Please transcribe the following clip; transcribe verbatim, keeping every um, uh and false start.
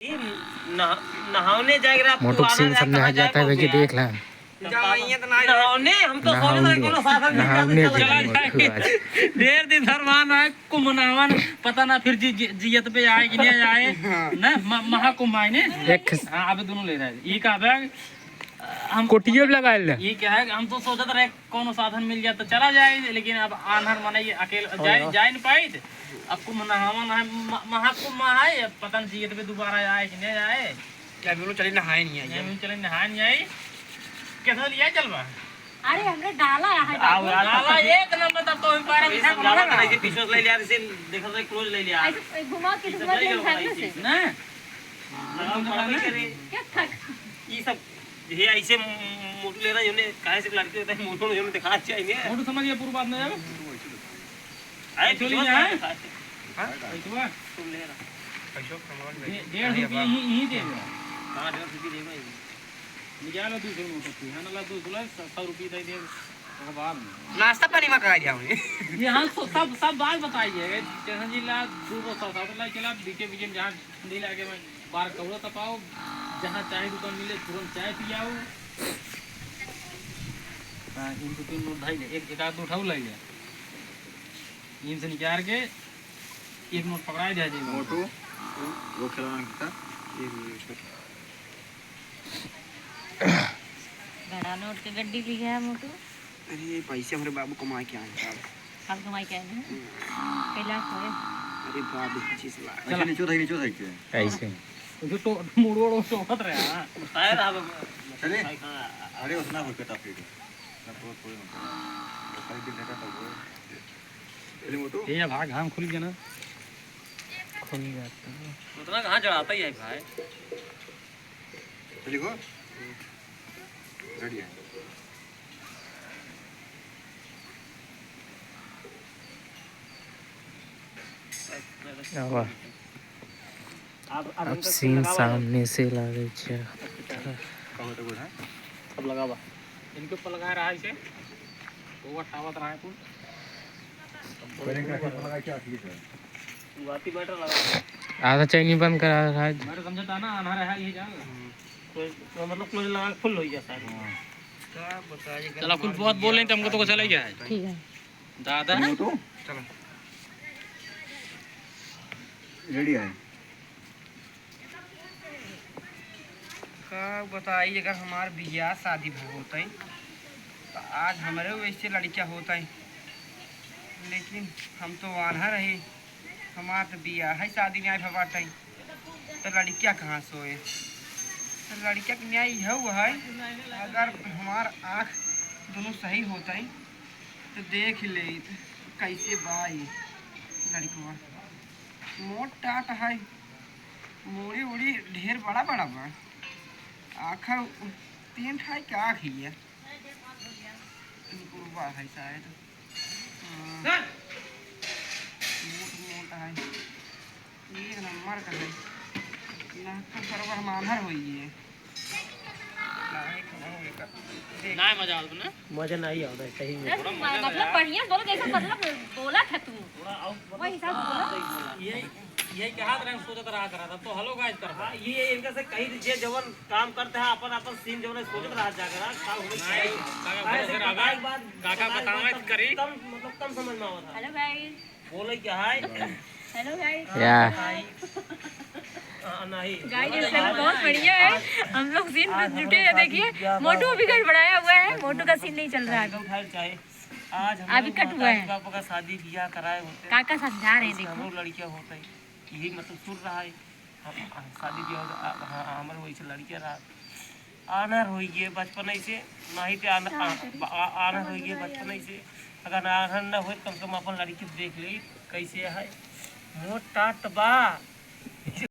नहा-, नहाउने जाए रहा, मोटू के सीन सब नहा जाता है, वही देख ला। नहाउने, हम तो सोचे थे कोनो साधन मिल जाता, चला जाए। ढेर दिन भर वहाँ नहाए, कुंभ नहावन, पता ना फिर जी-, जी-, जियत पे आए कि नहीं आए। हाँ। ना, म-, महाकुंभ आए ने। एक हाँ, अब दोनों ले रहे हैं। ये का बैग, हम कोटियो भी लगा ले। ये क्या है, हम तो सोचत रहे कोनो साधन मिल जाए तो चला जाए, लेकिन अब आन्हर मनई अकेले जाए, जाए न पाइत। अब कुंभ नहावन है, म-, महाकुंभ है, अब पता न जियत पे दोबारा आए कि नहीं आए। क्या बोलो, चले नहाए नहीं आए। नहीं, चले नहाए नहीं आए। कैसे लिया चलबा? अरे, हमरे डाला है, आओ, डाला। डाला एक नंबर, तब तो हम पारा बिठा के मना ऐसे पीछे ले लिया, ऐसे देखा था, close ले लिया। ऐसे घुमा के घुमा के भागने से। ना। हाँ, क्या थक? ये सब ये ऐसे मोटू लेना, योने काहे से लड़के होते हैं, मोटू ने योने दिखा चाहिए। मोटू समझ गया पूरी बात ना जावे। आए, चोली पिछुआ में है? हाँ? पिछुआ? तुम ले रहा। पैसों का सामान ले। डे-, डेढ़ रुपये ही, ही दे दो। हाँ, डेढ़ रुपये देगा ही। निकालो दो सौ नोट, है ना, ला दो सौ, ला, सौ रुपये दे दे, ओकर बाद में। नाश्ता पानी में कहा जाओ। यहाँ तो सब, सब बात बताइए, टेंशन जी ला, दो सौ, सौ, सौ ला, चला, बीचे बीचे में जहाँ ठंडी लागे में बार कपड़ा तपाओ, जहाँ चाय दुकान मिले तुरंत चाय पियाओ। हाँ, इन दो तीन नोट धाई ले, एक, एक आध उठाऊ लाई ले। इन से निकाल के एक नोट पकड़ा दे जाए। मोटू, वो खिलौना कितना? एक मिनट। बड़ा नोट के गड्डी ली है मोटू। अरे, पैसे हमरे बाबू कमाए के आए हैं। हम कमाई के आए हैं। हम्म। कैलाश होए। अरे बाप रे, पच्चीस लाख। चला। ऐसे नीचे उठाई, नीचे उठाई के। ऐसे। वो तो मुड़ो उड़ो सोचत रहे, हाँ। बताए रहा बाबू। चले? हाँ। अरे, उतना हो गया था फिर। ना तो कोई ना। तो कई दिन रहता था वो। चले मोटू। ये भाग, घाम खुल गया ना। खुल गया तो। उतना कहाँ चढ़ाता ही है भाई। चलिए गो। रेडी है। वाह। अब, अब अब इनका सीन लगावा है। सामने से लागे छे। कहो तो बोल, हाँ? अब लगावा। इनके ऊपर लगा रहा है इसे। तो वो हटावत रहा है कुल। पहले इनका ऊपर लगा के आखिरी से। शुरुआती बैटर लगा। आधा चैनी बंद करा रहा है। मैं तो समझता ना, आना रहा ये जान। हम्म। कोई, मतलब, कुल लगा के फुल हो गया शायद। हाँ। क्या बताइए, चला, कुल बहुत बोले तो हमको तो चला गया है। ठीक है। दादा। चलो तो। चलो। रेडी है। का बताई, अगर हमार बियाह शादी भा होतई, त आज हमरे वैसे लड़किया होतई, लेकिन हम तो आन्हर रही, हमार तो बियाह है शादी न्याय भा बाटई, तो लड़किया कहाँ से होए? तो लड़किया के न्याय यह हुआ है, अगर हमार आँख दोनों सही होतई, तो देख ले कैसे बा ये लड़कवा। मोट टाट है, मूड़ी उड़ी ढेर बड़ा बड़ा बा। आखिर तीन ठाई का आँख ही है। इनको बा है शायद। हाँ। मोट मोट है। एक नंबर का है। ना तो सरवा हम आन्हर होइए। ना, मजा आवत ना? मजा नहीं आवत है, सही में। मतलब, बढ़िया से बोलो, जैसे मतलब बोला था तू। वही हिसाब से बोलो। ये, ये क्या हाथ रंग सोचत रहा करा था, तो हेलो गाइस कर। हाँ, ये इनका से कही दीजिए, जवन काम करते हैं, अपन, अपन सीन जवन सोचत रहा जा करा, का होने चाहिए। काका, काहे से बताए के बाद काका बताए बतावे बाद करी। कम, मतलब, कम समझ में आवत है। हेलो गाइस। बोले क्या है? हेलो गाइस। या। हाँ, नहीं। गाइस, ये सब बहुत बढ़िया है। हम लोग सीन पे जुटे हैं, देखिए, मोटू अभी गड़बड़ाया हुआ है, मोटू का सीन नहीं चल रहा है। आज हम अभी लोग कट हुआ है। बाबा का शादी ब्याह कराए होते। काका समझा रहे हैं, देखो। हम लोग लड़कियां होते हैं, यही मतलब सुन रहा है। हम, हम शादी ब्याह होता, आ, हाँ, हमारे वैसे लड़कियां रहा। आन्हर होई गए बचपन से, नहीं ते आन-, का आ-, करी? आ-, आन्हर होई गए बचपन से। अगर आन्हर न होई, कम से कम अपन लड़की देख ले, कैसे है। मोट टाट बा,